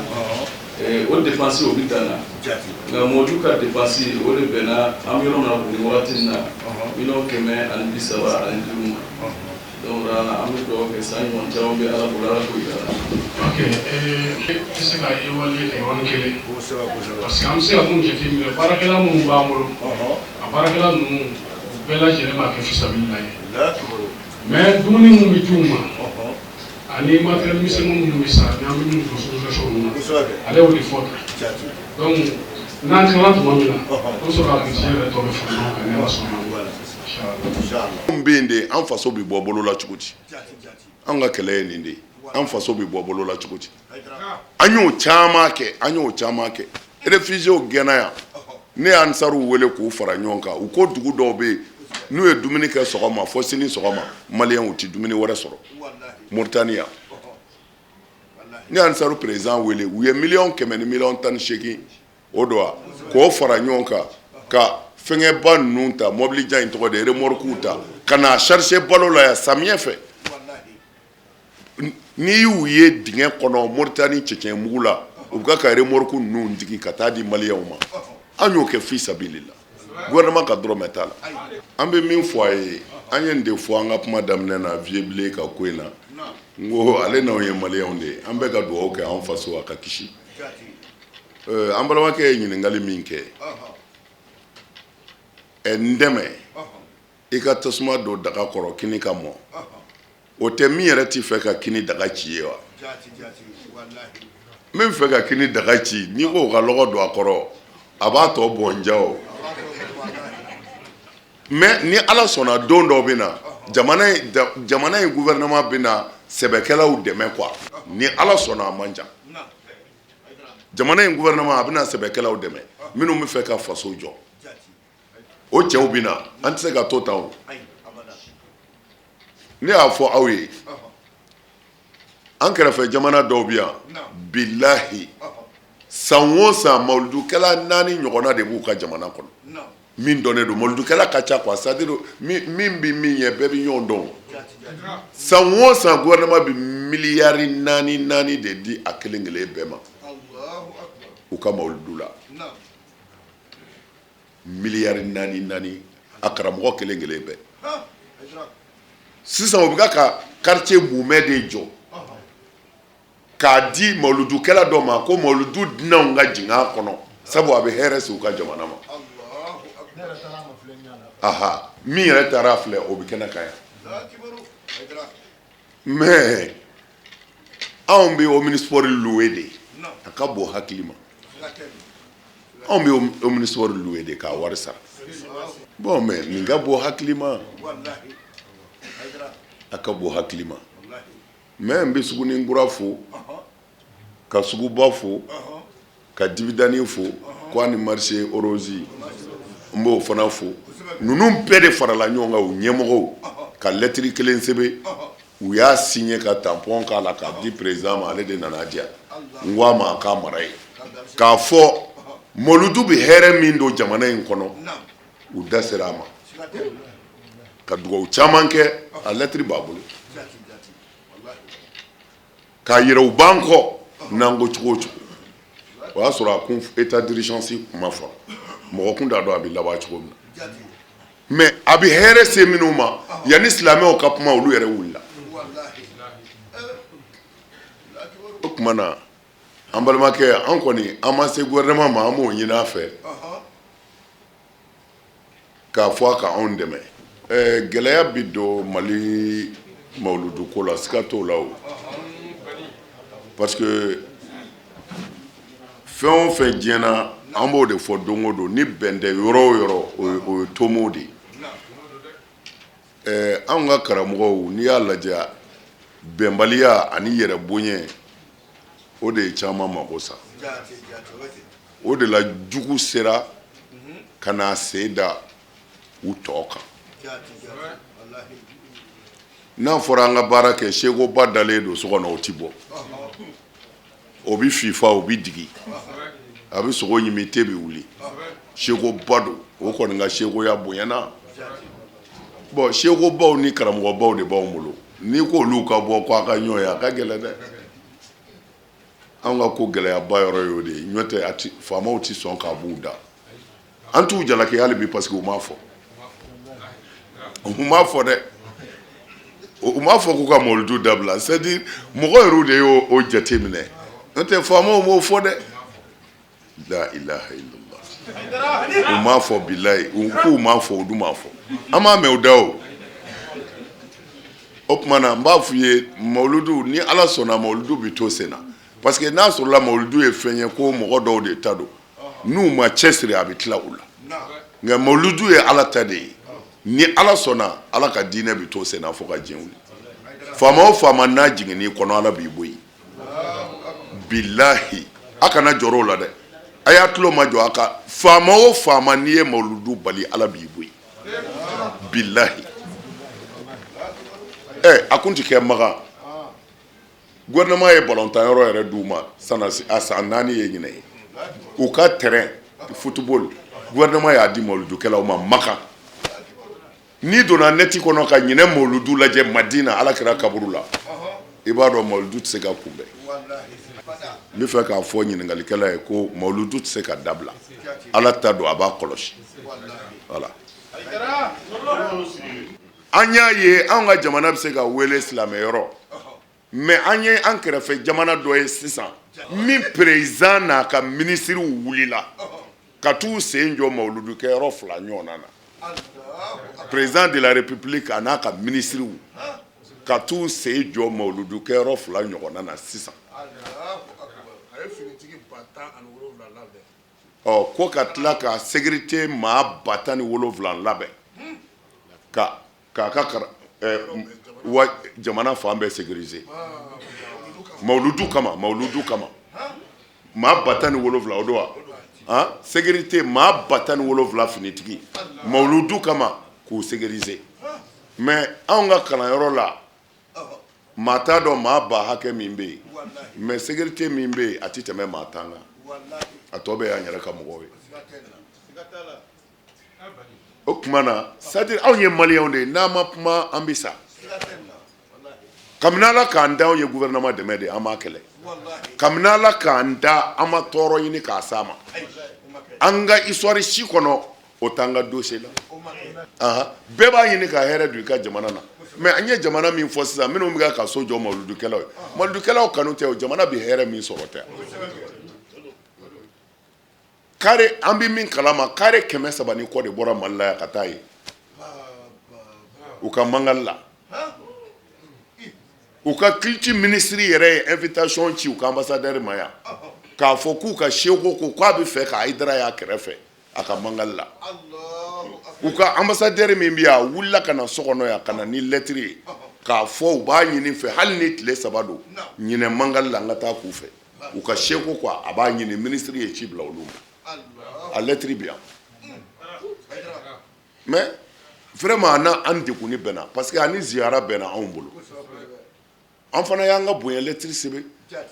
o dépense o bɛ danna. Nka mɔbili ka dépense, o de bɛnna, an bɛ yɔrɔ min na nin wagati in na, 135 000 000 ma. Donc an bɛ dugawu kɛ, san ɲɔgɔn caman bɛ Ala bolo, Ala k'o yira la. Ok, e tɛ se ka évaluer kɛ yɔrɔnin kelen, parce que an bɛ se ka mun jateminɛ, baarakɛla minnu b'an bolo, a baarakɛla ninnu, u bɛɛ lajɛlen b'a kɛ fisabilila ye. Mais dumuni minnu bɛ d'u ma ani matériel misɛnnin minnu bɛ san, ni an bɛ minnu don sonorisation ninnu na, ale y'o de fɔ tan. Donc n'an tilala tuma min na, an bɛ sɔrɔ ka budget yɛrɛ tɔ bɛ fara ɲɔgɔn kan, ni Ala sɔnna. Anw bɛ yen de, an faso bɛ bɔ bolo la cogo di? An ka kɛlɛ ye nin de ye. An faso bɛ bɔ bolo la cogo di? An y'o caman kɛ, an y'o caman kɛ. Réfugiés gɛnna yan, ne y'Ansaruw wele k'u fara ɲɔgɔn kan. U ko dugu dɔw bɛ yen, n'u ye dumuni kɛ sɔgɔma fɔ sini sɔgɔma, maliyɛnw tɛ dumuni wɛrɛ sɔrɔ. Mauritanie yan, ne y'Ansaru président wele, u ye 100 000 000 ni 18 000 000 o don wa, k'o fara ɲɔgɔn kan ka fɛngɛba ninnu ta, mobili jan in tɔgɔ de, remorque ta ka na charger balo la yan samiyɛ fɛ. N'i y'u ye dingɛ kɔnɔ Mauritanie cɛncɛn mugu la, u bɛ ka remorque ninnu jigin ka taa di maliyɛnw ma. An y'o kɛ fi sabilillah, gouvernement ka dɔrɔmɛ t'a la. An bɛ min fɔ a ye, an ye nin de fɔ an ka kuma daminɛ na, Vieux Bilen ka ko in na, n ko ale n'anw ye maliyɛnw de ye, an bɛɛ ka dugawu kɛ an faso a ka kisi. An balimakɛ ye ɲininkali min kɛ, ɛ n dɛmɛ i ka tasuma don daga kɔrɔ kini ka mɔ, o tɛ min yɛrɛ t'i fɛ ka kini daga ci ye wa? Min fɛ ka kini daga ci, n'i ko ka lɔgɔ don a kɔrɔ, a b'a tɔ bɔn ja o. Mais ni Ala sɔnna, don dɔ bɛ na, jamana in gouvernement bɛ na sɛbɛkɛlaw dɛmɛ quoi. Ni Ala sɔnna, a man jan. Jamana in gouvernement a bɛna sɛbɛkɛlaw dɛmɛ minnu bɛ fɛ ka faso jɔ. O cɛw bɛ na, an tɛ se ka to tan o. Ne y'a fɔ aw ye, an kɛrɛfɛ jamana dɔw bɛ yan, bilahi, san o san mawuludukɛla 4 ɲɔgɔnna de b'u ka jamana kɔnɔ. Min dɔnnen don, mawuludukɛla ka ca quoi, c'est à dire min bɛ min ɲɛ, bɛɛ bɛ ɲɔgɔn dɔn. San o san gouvernement bɛ miliyari 4 4 de di a kelen kelen bɛɛ ma u ka mawuludu la. Miliyari 4 4 a karamɔgɔ kelen kelen bɛɛ. Sisan u bɛ ka quartier mumɛ de jɔ k'a di mawuludukɛla dɔ ma ko mawuludu dunanw ka jigin a kɔnɔ, sabu a bɛ hɛrɛ se u ka jamana ma. Aha, min yɛrɛ taara a filɛ, o bɛ kɛnɛ kan yan. Mais anw bɛ omnisport louer de, a ka bon hakili ma. Anw bɛ omnisport louer de k'a wari sara. Bon, mais nin ka bon hakili ma, a ka bon hakili ma. Mais n bɛ Suguninkura fo, ka suguba fo, ka Dibidani fo, ko ani marché Orozi, n b'o fana fo. Ninnu bɛɛ de farala ɲɔgɔn kan, u ɲɛmɔgɔw ka lɛtiri kelen sɛbɛn, u y'a signé ka tampon k'a la k'a di président ma. Ale de nana di yan. N ko a ma a k'a mara yen, k'a fɔ mawuludu bɛ hɛrɛ min don jamana in kɔnɔ, u da sera a ma ka dugawu caman kɛ. A lɛtiri b'a bolo k'a yira u b'an kɔ n'an ko cogo o cogo. O y'a sɔrɔ a kun état d'urgence kuma fɔra, mɔgɔ kun t'a dɔn a bɛ laban cogo min na, mais a bɛ hɛrɛ se minnu ma, yanni silamɛw ka kuma, olu yɛrɛ wulila. O tuma na, an balimakɛ, an kɔni an ma se gouvernement ma, an b'o ɲini a fɛ k'a fɔ a ka anw dɛmɛ. Gɛlɛya bɛ don Mali mawuludu ko la, siga t'o la o, parce que fɛn o fɛn diɲɛ na, an b'o de fɔ don o don, ni bɛn tɛ yɔrɔ o yɔrɔ, o ye tomo de ye. Anw ka karamɔgɔw, n'i y'a lajɛ, bɛnbaliya ani yɛrɛ bonya, o de ye caman mako sa. O de la jugu sera ka na sen da u tɔ kan. N'a fɔra an ka baara kɛ, sekoba dalen don so kɔnɔ, o tɛ bɔ, o bɛ fifa, o bɛ digi, a bɛ sogo ɲimi, te bɛ wuli. Sekoba don, o kɔni ka sekoya bonyana. Bon, sekobaw ni karamɔgɔbaw de b'anw bolo. N'i ko olu ka bɔ ko a ka ɲɔgɔn ye, a ka gɛlɛn dɛ. Anw ka ko gɛlɛyaba yɔrɔ y'o de ye. N'o tɛ, faamaw tɛ sɔn k'a b'u da. An t'u jalaki hali bi, parce que u m'a fɔ, u m'a fɔ dɛ, u m'a fɔ k'u ka mawuludu dabila. C'est à dire mɔgɔ yɛrɛw de y'o o jate minɛ, n'o tɛ faamaw m'o fɔ dɛ. La ilaha illallah, u m'a fɔ, bilayi, u k'u m'a fɔ, u dun m'a fɔ, an m'a mɛn u da. O o tuma na, n b'a f'u ye, mawuludu, ni Ala sɔnna, mawuludu bɛ to sen na, parce que n'a sɔrɔla mawuludu ye fɛn ye ko mɔgɔ dɔw de ta don, n'u ma cɛsiri, a bɛ tila u la. Nka mawuludu ye Ala ta de ye. Ni Ala sɔnna, Ala ka diinɛ bɛ to sen na fo ka diɲɛ wuli. Faama o faama n'a jiginn'i kɔnɔ, Ala b'i bɔ yen, bilahi. A kana jɔrɔ o la dɛ, a y'a tulo ma jɔ a ka. Faama o faama n'i ye mawuludu bali, Ala b'i bɔ yen, bilahi. Ɛ, a kun tɛ kɛ Makan. Gouvernement ye balontan yɔrɔ yɛrɛ d'u ma sana, a san 4 ye ɲinɛ ye. U ka terrain football, gouvernement y'a di mawuludukɛlaw ma Makan. N'i donna neti kɔnɔ ka ɲinɛ mawuludu lajɛ Madina, Ala kira kaburu la, i b'a dɔn mawuludu tɛ se ka kunbɛn. N bɛ fɛ k'a fɔ ɲininkalikɛla ye ko mawuludu tɛ se ka dabila. Ala ta don, a b'a kɔlɔsi. Voilà, an y'a ye, an ka jamana bɛ se ka wele silamɛ yɔrɔ, mais an ye an kɛrɛfɛ jamana dɔ ye sisan min président n'a ka minisiriw wulila ka t'u sen jɔ mawuludukɛyɔrɔ 2 ɲɔgɔnna na. Président de la république a n'a ka minisiriw ka t'u sen jɔ mawuludukɛyɔrɔ 2 ɲɔgɔnna na sisan. Ɔ, ko ka tila ka sécurité maa 17 000 labɛn ka k'a ka wa jamana fan bɛɛ sécuriser mawuludu kama, mawuludu kama. Maa 17,000, o don wa? Han, sécurité maa 17,000 finitigi mawuludu kama k'u sécuriser. Mais anw ka kalanyɔrɔ la, maa t'a dɔn maa ba hakɛ min bɛ yen, mais sécurité min bɛ yen, a tɛ tɛmɛ maa 10 kan. A tɔ bɛɛ y'an yɛrɛ ka mɔgɔw ye. O tuma na, c'est à dire anw ye maliyɛnw de ye, n'an ma kuma an bɛ sa. Kabini Ala k'an da, anw ye gouvernement dɛmɛ de, an m'a kɛlɛ. Kabini Ala k'an da, an ma tɔɔrɔ ɲini k'a s'a ma. An ka histoire si kɔnɔ, o t'an ka dossier la. Bɛɛ b'a ɲini ka hɛrɛ don i ka jamana na. Mais an ye jamana min fɔ sisan, minnu bɛ ka so jɔ mawuludukɛlaw ye, mawuludukɛlaw kanu tɛ o, jamana bɛ hɛrɛ min sɔrɔ tɛ. Kare an bɛ min kalama, kare 300 ni kɔ de bɔra Mali la yan ka taa yen u ka mangali la. U ka culture ministre yɛrɛ ye invitation ci u ka ambassadeur ma yan k'a fɔ k'u ka seko ko k'a bɛ fɛ ka Hayidara y'a kɛrɛfɛ a ka mangali la. U ka ambassadeur min bɛ yan, a wulila ka na so kɔnɔ yan ka na ni lettre ye k'a fɔ u b'a ɲini fɛ, hali ni tile 3 don ɲinɛ mangali la, an ka taa k'u fɛ. U ka seko ko a b'a ɲini, ministre ye ci bila olu ma, a lettre bɛ yan. Mais vraiment a n'an degunni bɛnna, parce que a ni ziyara bɛnna anw bolo. An fana y'an ka bonya lettre sɛbɛn,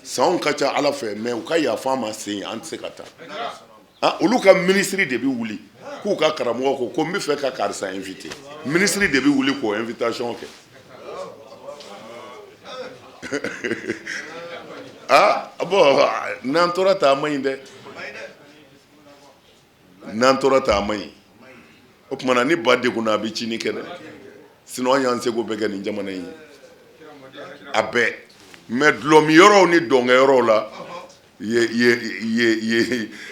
sanw ka ca Ala fɛ, mais u ka yafa an ma sen, an tɛ se ka taa. Olu ka ministre de bɛ wuli k'u ka karamɔgɔ ko ko n bɛ fɛ ka karisa invité, ministre de bɛ wuli k'o invitation kɛ. Ah bon, n'an tora tan a man ɲi dɛ, n'an tora tan a man ɲi. O tuma na ni ba degunna, a bɛ cini kɛ dɛ, sinon an y'an seko bɛɛ kɛ nin jamana in ye a bɛɛ. Mais dulɔmin yɔrɔw ni dɔnkɛ yɔrɔw la,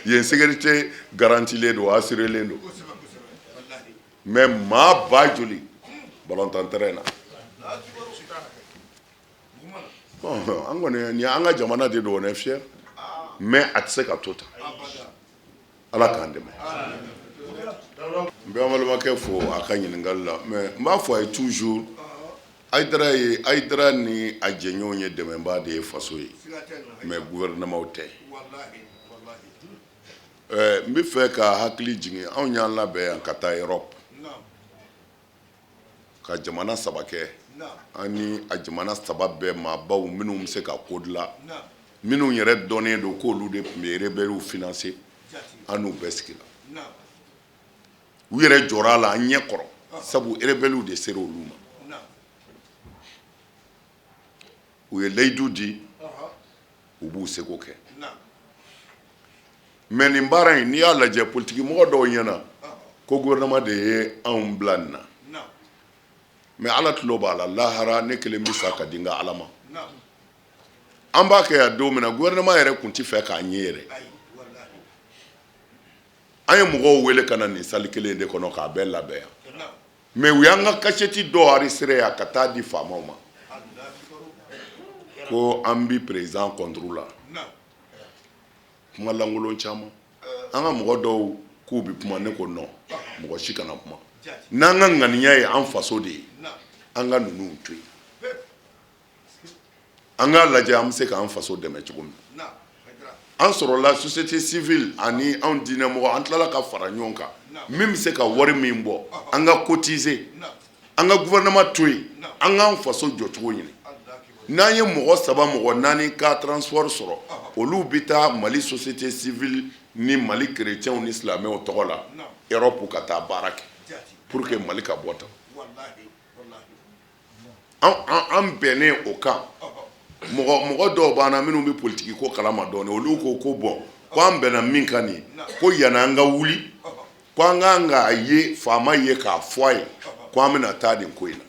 yen sécurité garantilen don, assurélen don. Mais maa ba joli balontan terrain na? Bon, an kɔni nin an ka jamana de don, on est fier, mais a tɛ se ka to tan. Ala k'an dɛmɛ. N bɛ an balimakɛ fo a ka ɲininkali la, mais n b'a fɔ a ye toujours, Hayidara ye, Hayidara ni a jɛɲɔgɔnw ye dɛmɛbaa de ye faso ye, mais gouvernement tɛ. N bɛ fɛ ka hakili jigin, anw y'an labɛn yan ka taa Europe ka jamana 3 kɛ. An ni a jamana 3 bɛɛ maabaw minnu bɛ se ka ko dilan, minnu yɛrɛ dɔnnen don k'olu de tun bɛ rebelles financer, an n'u bɛɛ sigila. U yɛrɛ jɔra a la an ɲɛ kɔrɔ, sabu rebelles de sera olu ma. U ye layidu di, u b'u seko kɛ. Mais nin baara in, n'i y'a lajɛ, politiki mɔgɔ dɔw ɲɛna ko gouvernement de ye anw bila nin na, mais Ala tulo b'a la, lahara ne kelen bɛ sa ka di n ka Ala ma. An b'a kɛ yan don min na, gouvernement yɛrɛ tun tɛ fɛ k'an ye yɛrɛ. An ye mɔgɔw wele ka na nin salle kelen de kɔnɔ k'a bɛɛ labɛn yan, mais u y'an ka kasɛti dɔw enregistré yan ka taa di faamaw ma ko an bi président contre la. Kuma lankolon caman, an ka mɔgɔ dɔw k'u bɛ kuma, ne ko non, mɔgɔ si kana kuma. N'an ka ŋaniya ye an faso de ye, an ka ninnu to yen, an k'a lajɛ an bɛ se k'an faso dɛmɛ cogo min. An sɔrɔla société civile ani anw diinɛmɔgɔ, an tilala ka fara ɲɔgɔn kan, min bɛ se ka wari min bɔ, an ka cotiser, an ka gouvernement to yen, an k'an faso jɔcogo ɲini. N'an ye mɔgɔ 3, mɔgɔ 4 ka transport sɔrɔ, olu bɛ taa Mali société civile ni Mali chrétiens ni silamɛw tɔgɔ la Europe ka taa baara kɛ pour que Mali ka bɔ tan. An bɛnnen o kan. Mɔgɔ dɔw b'an na minnu bɛ politiki ko kalama dɔɔnin, olu ko ko bon, ko an bɛnna min kan nin, ko yanni an ka wuli, ko an kan k'a ye faama ye k'a fɔ a ye ko an bɛna taa nin ko in na.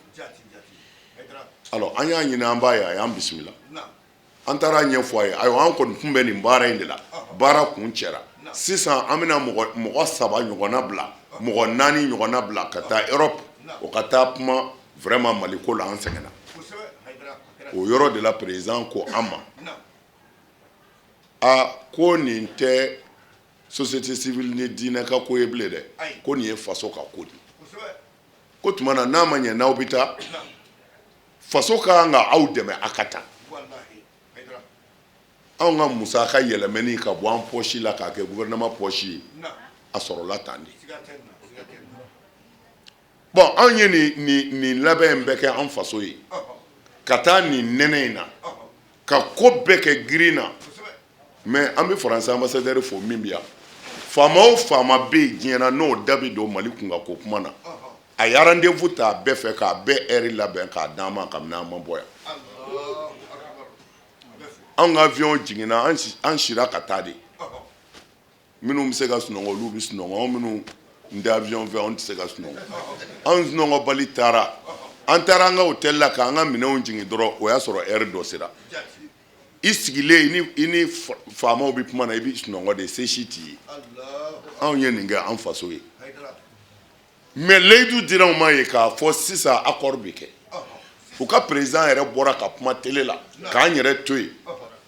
Alors an y'a ɲini, an b'a ye, a y'an bisimila, an taara ɲɛfɔ a ye. Ayiwa, an kɔni tun bɛ nin baara in de la, baara kun cɛra. Sisan an bɛna mɔgɔ 3 ɲɔgɔnna bila, mɔgɔ 4 ɲɔgɔnna bila ka taa Europe, o ka taa kuma vraiment Mali ko la, an sɛgɛnna. O yɔrɔ de la, président ko an ma, a ko nin tɛ société civile ni diinɛ ka ko ye bilen dɛ, ko nin ye faso ka ko de ye. Ko tuma na n'a ma ɲɛ n'aw bɛ taa, faso ka kan ka aw dɛmɛ a ka taa. Anw ka musaka yɛlɛmɛni ka bɔ an poche la k'a kɛ gouvernement poche ye, a sɔrɔla tan de. Bon, anw ye nin labɛn in bɛɛ kɛ an faso ye, ka taa nin nɛnɛ in na, ka ko bɛɛ kɛ girin na. Mais an bɛ Faransi ambassadeur fo min bɛ yan. Faama o faama bɛ yen diɲɛ na, n'o da bɛ don Mali kunkan ko kuma na, a ye rendez-vous ta a bɛɛ fɛ, k'a bɛɛ heure labɛn k'a d'an ma kabini an ma bɔ yan. Anw ka avion jiginna, an sira ka taa de. Minnu bɛ se ka sunɔgɔ, olu bɛ sunɔgɔ. Anw minnu tɛ avion fɛ, anw tɛ se ka sunɔgɔ. Anw sunɔgɔbali taara, an taara an ka hôtel la k'an ka minɛnw jigin dɔrɔn, o y'a sɔrɔ heure dɔ sera. I sigilen, i ni faamaw bɛ kuma na, i bɛ sunɔgɔ de, se si t'i ye. Anw ye nin kɛ an faso ye. Mais layidu dira anw ma ye k'a fɔ sisan accord bɛ kɛ. U ka président yɛrɛ bɔra ka kuma télé la k'an yɛrɛ to yen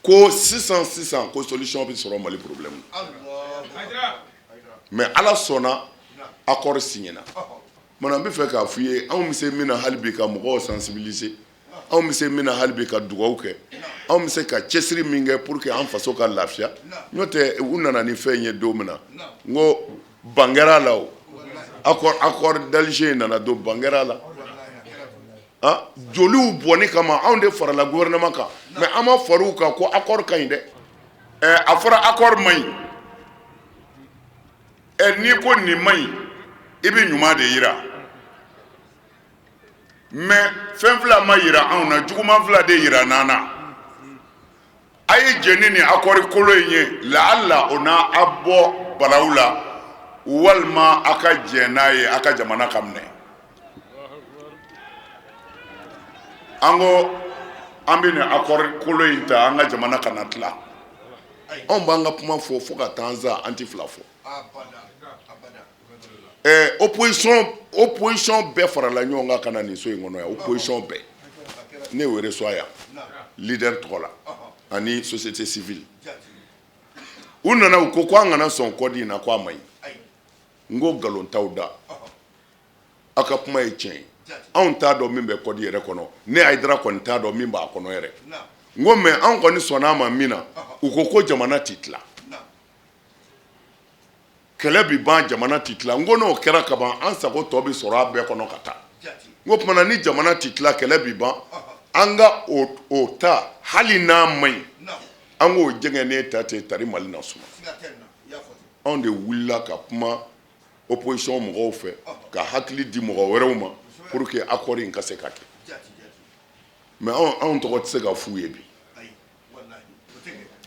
ko sisan sisan ko solution bɛ sɔrɔ Mali problème na. Mais Ala sɔnna, accord signé na. Mana n bɛ fɛ k'a f'i ye, anw bɛ se min na hali bi ka mɔgɔw sensibiliser, anw bɛ se min na hali bi ka dugawu kɛ, anw bɛ se ka cɛsiri min kɛ pour que an faso ka lafiya. N'o tɛ, u nana ni fɛn ye don min na, n ko ban kɛra a la. O accord d'Alger nana don, ban kɛra a la. Ah, joliw bɔnni kama, anw de farala gouvernement kan, mais an ma far'u kan ko accord ka ɲi dɛ. Ɛ, a fɔra accord man ɲi. Ɛ, n'i ko nin man ɲi, i bɛ ɲuman de yira. Mais fɛn fila ma yira anw na, juguman fila de yira n'an na. A ye jɛn ni nin accord kolo in ye, laala o n'a a bɔ balawu la, walima a ka jɛn n'a ye, a ka jamana ka minɛ. An ko an bɛ nin accord kolo in ta, an ka jamana kana tila. Anw b'an ka kuma fɔ fo ka taa an sa, an tɛ fila fɔ. Opposition bɛɛ farala ɲɔgɔn kan ka na nin so in kɔnɔ yan. Opposition bɛɛ, ne y'o reçoit yan leader tɔgɔ la ani société civile. U nana, u ko ko an kana sɔn code in na, ko a man ɲi. N ko nkalon t'aw da, aw ka kuma ye tiɲɛ ye. Anw t'a dɔn min bɛ code yɛrɛ kɔnɔ. Ne Hayidara kɔni t'a dɔn min b'a kɔnɔ yɛrɛ. N ko mais anw kɔni sɔnna a ma min na, u ko ko jamana tɛ tila, kɛlɛ bi ban, jamana tɛ tila. N ko n'o kɛra kaban, an sago tɔ bɛ sɔrɔ a bɛɛ kɔnɔ ka taa. N ko tuma na ni jamana tɛ tila, kɛlɛ bi ban, an ka o ta, hali n'a man ɲi, an k'o jɛngɛnnen ta ten tari Mali na suma. Anw de wulila ka kuma opposition mɔgɔw fɛ ka hakili di mɔgɔ wɛrɛw ma pour que accord in ka se ka kɛ. Mais anw tɔgɔ tɛ se ka f'u ye bi.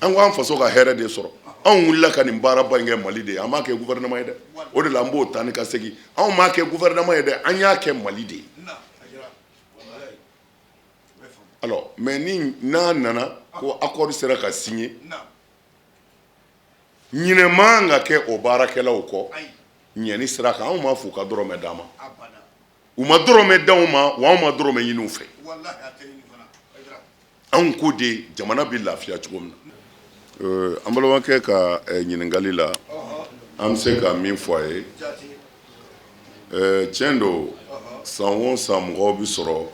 An ko an faso ka hɛrɛ de sɔrɔ. Anw wulila ka nin baaraba in kɛ Mali de ye, an m'a kɛ gouvernement ye dɛ. O de la an b'o taa ni ka segin. Anw m'a kɛ gouvernement ye dɛ, an y'a kɛ Mali de ye. Alors, mais ni n'a nana ko accord sera ka signer, ɲinɛ man ka kɛ o baarakɛlaw kɔ ɲɛni sira kan. Anw m'a f'u ka dɔrɔmɛ d'an ma, u ma dɔrɔmɛ d'anw ma, wa anw ma dɔrɔmɛ ɲini u fɛ. Anw ko de jamana bɛ lafiya cogo min na. An balimakɛ ka ɲininkali la, an bɛ se ka min fɔ a ye, tiɲɛ don, san o san mɔgɔw bɛ sɔrɔ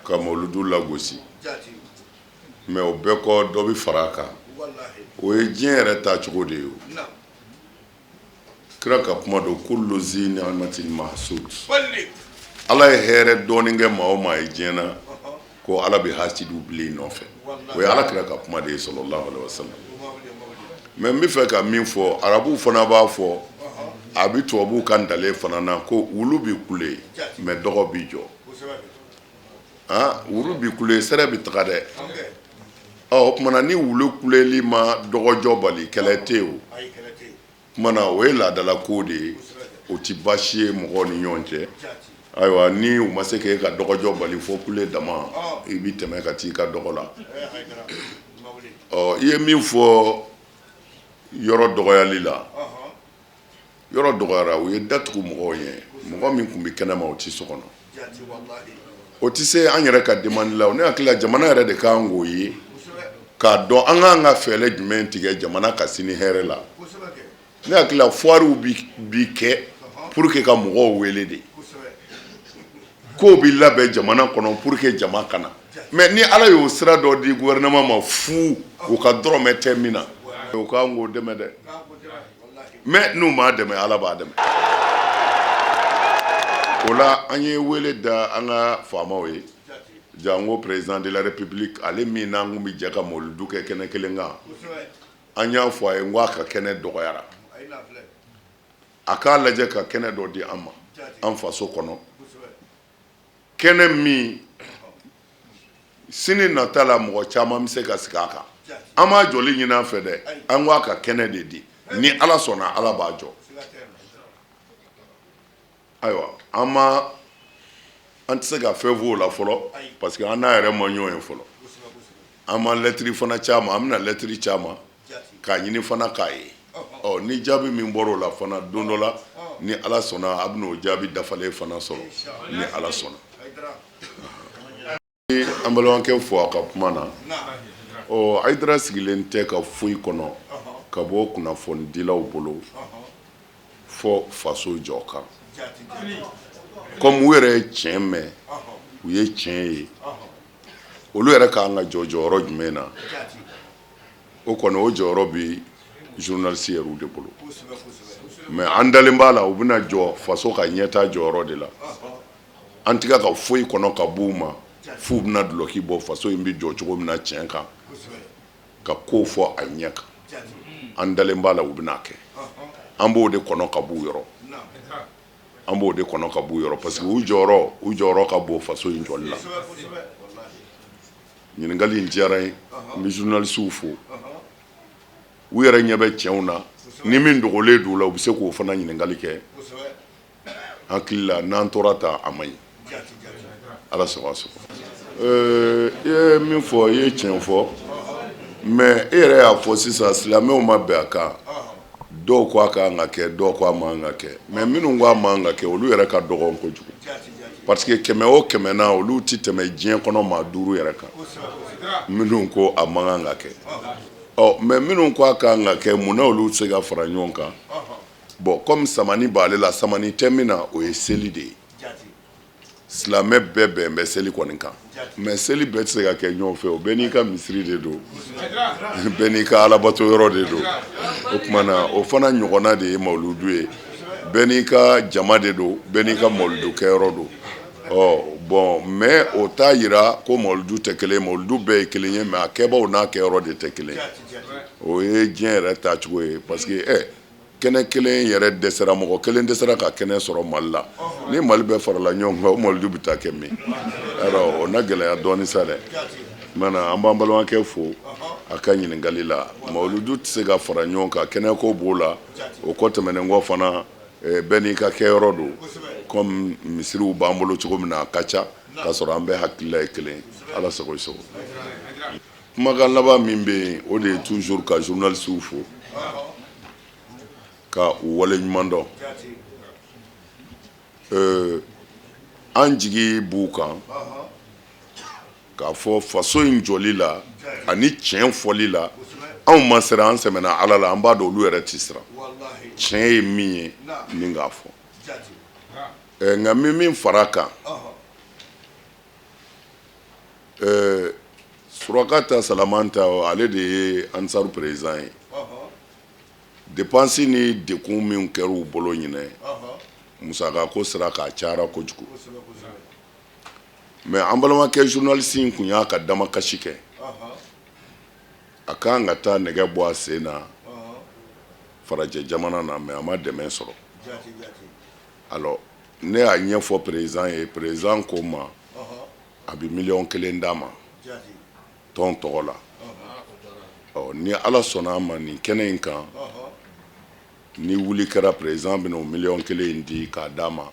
ka mawuludu lagosi, mais o bɛɛ kɔ, dɔ bɛ fara a kan. O ye diɲɛ yɛrɛ taacogo de ye. O kira ka kuma don, kullu zi ni'matin mahsud. Ala ye hɛrɛ dɔɔnin kɛ maa o maa ye diɲɛ na, ko Ala bɛ hasidiw bila i nɔfɛ. O ye Ala kira ka kuma de ye, sallallahu alaihi wasallam. Mais n bɛ fɛ ka min fɔ, arabuw fana b'a fɔ, a bɛ tubabuw ka ntalen fana na, ko wulu bɛ kule, mais dɔgɔ bɛ jɔ. Ah, wulu bɛ kule, sɛrɛ bɛ taga dɛ. Ɔ, o tuma na ni wulu kuleli ma dɔgɔjɔ bali, kɛlɛ tɛ yen. O tuma na, o ye laadala ko de ye, o ti baasi ye mɔgɔw ni ɲɔgɔn cɛ. Ayiwa, ni u ma se k'e ka dɔgɔjɔ bali fo kule dama, i bɛ tɛmɛ ka t'i ka dɔgɔ la. Ɔ, i ye min fɔ yɔrɔ dɔgɔyali la, yɔrɔ dɔgɔyara, u ye datugu mɔgɔw ye. Mɔgɔ min tun bɛ kɛnɛma, o tɛ so kɔnɔ, o tɛ se an yɛrɛ ka demande la. Ne hakili la, jamana yɛrɛ de kan k'o ye k'a dɔn an k'an ka fɛɛrɛ jumɛn tigɛ jamana ka sini hɛrɛ la. Ne hakili la, foirew bi kɛ pour que ka mɔgɔw wele de. Kow bɛ labɛn jamana kɔnɔ pour que jama ka na mais ni Ala y'o sira dɔ di gouvernement ma fu u ka dɔrɔmɛ tɛ min na u k'an k'o dɛmɛ dɛ mais n'u m'a dɛmɛ Ala b'a dɛmɛ o la an ye wele da an ka faamaw ye janko président de la république ale min n'an kun bɛ jɛ ka mawuludu kɛ kɛnɛ kelen kan an y'a fɔ a ye n ko a ka kɛnɛ dɔgɔyara a k'a lajɛ ka kɛnɛ dɔ di an ma an faso kɔnɔ kɛnɛ min sini nata la mɔgɔ caman bɛ se ka sigi a kan an m'a jɔli ɲini a fɛ dɛ an ko a ka kɛnɛ de di ni ala sɔnna ala b'a jɔ ayiwa an ma an tɛ se ka fɛn fɔ o la fɔlɔ parce que an n'a yɛrɛ ma ɲɔgɔn ye fɔlɔ an ma lɛtiri fana ci a ma an bɛna lɛtiri ci a ma k'a ɲini fana k'a ye ɔ ni jaabi min bɔra o la fana don dɔ la ni ala sɔnna a bɛna o jaabi dafalen fana sɔrɔ ni ala sɔnna an balimakɛ fo a ka kuma na ɔ Hayidara sigilen tɛ ka foyi kɔnɔ ka bɔ kunnafonidilaw bolo fɔ faso jɔ kan comme u yɛrɛ ye tiɲɛ mɛn u ye tiɲɛ ye olu yɛrɛ ka kan ka jɔ jɔyɔrɔ jumɛn na o kɔni o jɔyɔrɔ bɛ journaliste yɛrɛw de bolo mais an dalen b'a la u bɛna jɔ faso ka ɲɛtaa jɔyɔrɔ de la an tɛ ka foyi kɔnɔ ka b'u ma f'u bɛna dulɔki bɔ faso in bɛ jɔ cogo min na tiɲɛ kan ka ko fɔ a ɲɛ kan an dalen b'a la u bɛna kɛ an b'o de kɔnɔ ka b'u yɔrɔ an b'o de kɔnɔ ka b'u yɔrɔ parce que u jɔyɔrɔ u jɔyɔrɔ ka bon faso in jɔli la ɲininkali in diyara n ye n bɛ journalistew fo u yɛrɛ ɲɛ bɛ tiɲɛw na ni min dogolen d'u la u bɛ se k'o fana ɲininkali kɛ hakili la n'an tora ta a man ɲi ala sago sago i ye min fɔ i ye tiɲɛ fɔ mais e yɛrɛ y'a fɔ sisan silamɛw ma bɛn a kan dɔw ko a ka kan ka kɛ dɔw ko a man kan ka kɛ mais minnu ko a man kan ka kɛ olu yɛrɛ ka dɔgɔn kojugu parce que kɛmɛ o kɛmɛ na olu tɛ tɛmɛ diɲɛ kɔnɔ maa duuru yɛrɛ kan minnu ko a man kan ka kɛ ɔ mais minnu ko a ka kan ka kɛ munna olu tɛ se ka fara ɲɔgɔn kan bon comme samani b'ale la samani tɛ min na o ye seli de ye silamɛ bɛɛ bɛn bɛ seli kɔni kan mais seli bɛɛ tɛ se ka kɛ ɲɔgɔn fɛ o bɛɛ n'i ka misiri de don bɛɛ n'i ka alabato yɔrɔ de don o tuma na o fana ɲɔgɔnna de ye mawuludu ye bɛɛ n'i ka jama de don bɛɛ n'i ka mawuludu kɛyɔrɔ don ɔ bon mais o t'a yira ko mawuludu tɛ kelen ye mawuludu bɛɛ ye kelen ye mais a kɛbaaw n'a kɛyɔrɔ de tɛ kelen o ye diɲɛ yɛrɛ taacogo ye parce que kɛnɛ kelen yɛrɛ dɛsɛra mɔgɔ kelen dɛsɛra ka kɛnɛ sɔrɔ mali la ni mali bɛɛ farala ɲɔgɔn kan o mawuludu bɛ taa kɛ min alors o na gɛlɛya dɔɔni sa dɛ mana an b'an balimakɛ fo a ka ɲininkali la mawuludu tɛ se ka fara ɲɔgɔn kan kɛnɛko b'o la o kɔ tɛmɛnen kɔ fana bɛɛ n'i ka kɛyɔrɔ don comme misiriw b'an bolo cogo min na a ka ca k'a sɔrɔ an bɛɛ hakilila ye kelen ala sago i sago kumakan laban min bɛ yen o de ye toujours ka journalistew fo ka u wale ɲuman dɔn an jigi b'u kan k'a fɔ faso in jɔli la ani tiɲɛ fɔli la anw ma siran an sɛmɛna ala la an b'a dɔn olu yɛrɛ tɛ siran tiɲɛ ye min ye ni k'a fɔ nka min fara kan Surakata Salamanta ale de ye Ansaru président ye dépense ni degun min kɛra u bolo ɲinɛ musaka ko sira k'a cayara kojugu mais an balimakɛ journaliste in tun y'a ka damakasi kɛ a ka kan ka taa nɛgɛ bɔ a sen na farajɛ jamana na mais a ma dɛmɛ sɔrɔ alors ne y'a ɲɛfɔ président ye président ko n ma a bɛ miliyɔn 1 d'a ma tɔn tɔgɔ la ɔ ni ala sɔnna a ma nin kɛnɛ in kan ni wuli kɛra président bɛna o miliyɔn 1 in di k'a d'a ma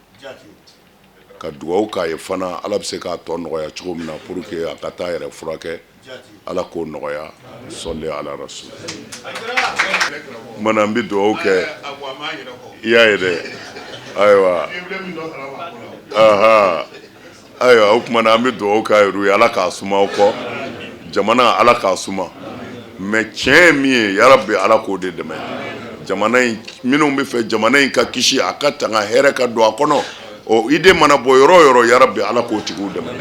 ka dugawu k'a ye fana ala bɛ se k'a tɔ nɔgɔya cogo min na pour que a ka taa yɛrɛ furakɛ ala k'o nɔgɔya sɔli ala rasul mana n bɛ dugawu kɛ i y'a ye dɛ ayiwa aha ayiwa o tuma na an bɛ dugawu k'a yɛrɛ ye ala k'a suma aw kɔ jamana ala k'a suma mais tiɲɛ ye min ye yarabi ala k'o de dɛmɛ jamana in minnu bɛ fɛ jamana in ka kisi a ka tanga hɛrɛ ka don a kɔnɔ Ɔ, idée mana bɔ yɔrɔ o yɔrɔ, yarabi Ala k'o tigiw dɛmɛ.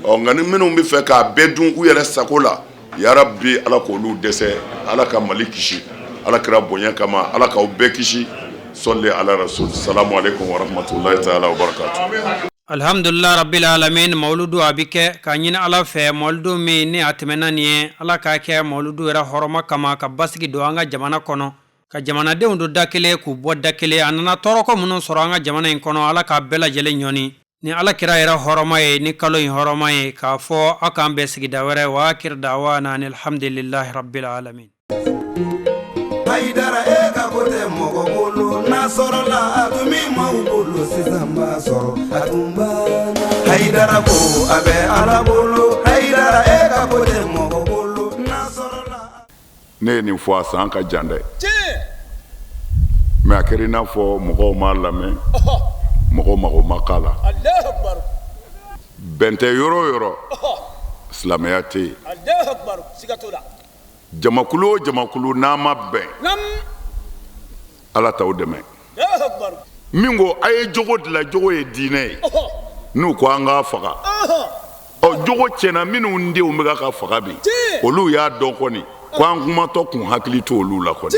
Ɔ, nka ni minnu bɛ fɛ k'a bɛɛ dun u yɛrɛ sago la, yarabi Ala k'olu dɛsɛ. Ala ka Mali kisi, Ala kira bonya kama, Ala k'aw bɛɛ kisi. Sɔli ala rasul. Salamu aleykum wa rahmatulahi taala wa barakatu. Alhamdulillah rabbil alamin. Mawuludu a bɛ kɛ k'a ɲini Ala fɛ, mawuludu min ni a tɛmɛna nin ye, Ala k'a kɛ mawuludu yɛrɛ hɔrɔma kama ka basigi don an ka jamana kɔnɔ, ka jamanadenw don da kelen k'u bɔ da kelen. A nana tɔɔrɔko minnu sɔrɔ an ka jamana in kɔnɔ, Ala k'a bɛɛ lajɛlen ɲɔni ni Ala kira yɛrɛ hɔrɔma ye, ni kalo in hɔrɔma ye. K'a fɔ aw k'an bɛn sigida wɛrɛ. Wa akir dawana anil hamdulillahi rabbil alamin. Hayidara, e ka ko tɛ mɔgɔ bolo, n'a sɔrɔla a tun bɛ maaw bolo, sisan b'a sɔrɔ a tun banna. Hayidara ko a bɛ Ala bolo. Hayidara, e ka ko tɛ mɔgɔ bolo, n'a sɔrɔla. Ne ye nin fɔ a san ka jan dɛ, mais a kɛra i n'a fɔ mɔgɔw m'a lamɛn, mɔgɔw mago ma k'a la. Bɛn tɛ yɔrɔ o yɔrɔ, silamɛya tɛ yen. Jamakulu o jamakulu n'a ma bɛn, Ala t'aw dɛmɛ. Min ko a ye jogo dilan, jogo ye diinɛ ye, n'u ko an k'a faga, ɔ jogo tiɲɛna. Minnu denw bɛ ka faga bi, olu y'a dɔn kɔni ko an kumatɔ kun hakili to olu la kɔni.